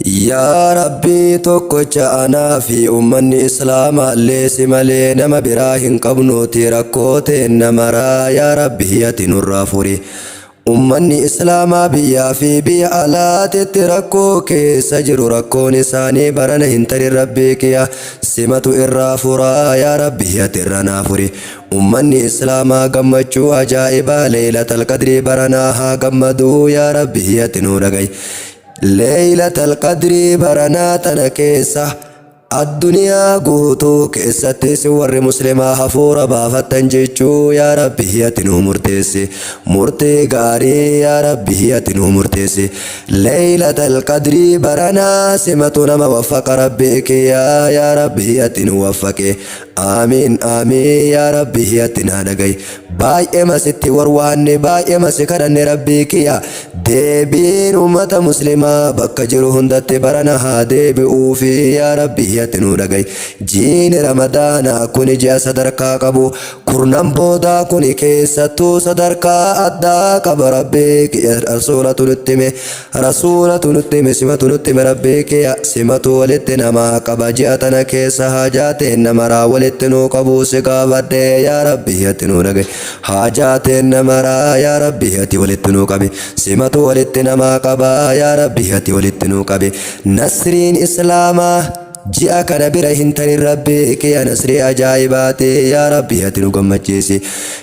Yaa Rabbii tokkocha, anaa fi ummanni Islaamaallee si malee nama biraa hin qabnuuti, rakkoo teenna maraa yaa Rabbii ati nurraa furi. Ummanni Islaamaa biyyaa fi biyya alaatitti rakkoo keessa jiru, rakkoon isaanii barana hin tarin. Rabbii kiya, simatu irraa furaa, yaa Rabbii ati irra naa furi. Ummanni Islaamaa gammachuu ajaa'ibaa Leeylatal Qadrii baranaa haa gammaduu, yaa Rabbii ati nuu dhagayi. Leeylatal Qadrii baranaa tana keessa addunyaa guutuu keessattis warri Muslimaa hafuura baafattan jechuu, yaa Rabbii ati nuu murteessi. Murtee gaarii, yaa Rabbii ati nuu murteessi. Leeylatal Qadrii baranaa simatu nama waffaqa. Rabbii kiyyaa, yaa Rabbii ati nu waffaqe. Aamiin, aamiin, yaa Rabbii ati naa dhagayi. Baay'ee masitti warwaanne, baay'ee masi kadhanne. Rabbii kiyya, deebiin ummata Muslimaa bakka jiru hundatti barana haa deebi'uufi, yaa Rabbii ati nuu dhagayi. Jiini Ramadaanaa kuni ji'a sadarkaa qabu. Kurnan boodaa kuni keessattuu sadarkaa addaa qaba. Rabbii kiyya, Rasuulatu nutti hime, Rasuulatu nutti hime, simatu nutti hime. Rabbii kiyya, simatu walitti namaa qaba. Ji'a tana keessa haajaa teenna maraa walitti nuu qabuu si gaafadhe. Yaa Rabbii ati nuu dhagayi. Haajaa teenna maraa, yaa Rabbii ati walitti nuu qabi. Simatu walitti namaa qaba, yaa Rabbii ati walitti nuu qabi. Nasriin Islaamaa ji'a kana bira hin tarin. Rabbii kiyya, nasrii ajaa'ibaati, yaa Rabbii ati nu gammachiisi.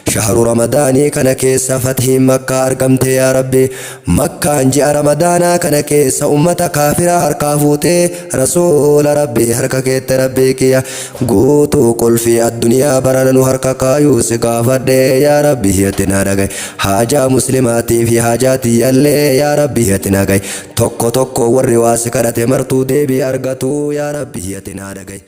Shahru Ramadaanii kana keessa fathiin Makkaa argamte. Yaa Rabbi, Makkaan ji'a Ramadaanaa kana keessa ummata kaafiraa harkaa fuutee Rasuula Rabbii harka keette. Rabbii kiyya, guutuu qulfii addunyaa barana nu harka kaayuu si gaafadhe. Yaa Rabbii ati naa dhagaye. Haajaa Muslimaatii fi haajaa tiyyallee, yaa Rabbii ati naa gahe. Tokko tokko warri waa si kadhate martuu deebii argatu, yaa Rabbii ati naa dhagaye.